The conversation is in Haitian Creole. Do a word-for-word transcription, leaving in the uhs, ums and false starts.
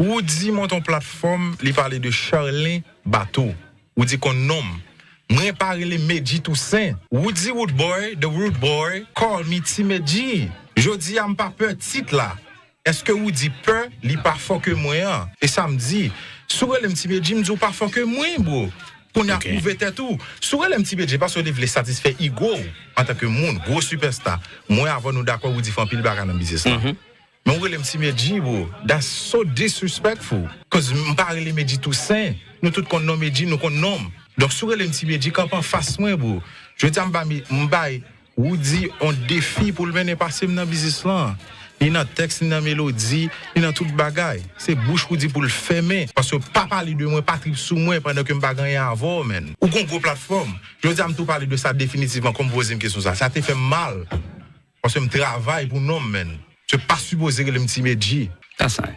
Roody monte yon platfòm, li pale de Charlin Bato. Roody konn non m. Mwen pa rele Medjy Toussaint. Roody Roodboy, the Roodboy, call me Ti Medjy. Jodi a m pa pè tit la. Èske Roody pè li pa fò ke mwen an? E sa m di, si w rele m Ti Medjy, m di w pa fò ke mwen, bro. Kounye a pwouve tèt ou. Si w rele m Ti Medjy, paske w te vle satisfè ego w antanke moun, gwo sipèsta. Mwen, avan nou dakò, Roody fè anpil bagay nan biznis la. Men w rele m Ti Medjy, bro. That's so disrespectful. Cause m pa rele Medjy Toussaint. Nou tout konn non Medjy, nou konn non m. Donk, si w rele m Ti Medjy, kanpe anfas mwen, bro. Jodi a, m ba, m bay Roody yon defi pou l mennen pase m nan biznis lan. Li nan tèks, li nan melodi, li nan tout bagay. Se bouch Roody pou l fèmen. Paske pa pale de mwen, pa trip sou mwen pandan ke m pa gen anyen avè w, menn. Ou gon gwo platfòm. Jodi a, m tou pale de sa definitivman, kòm poze m kesyon sa. Sa te fè m mal. Paske m travay pou non m, menn. Se pa sipoze rele m Ti Medjy. That's nice.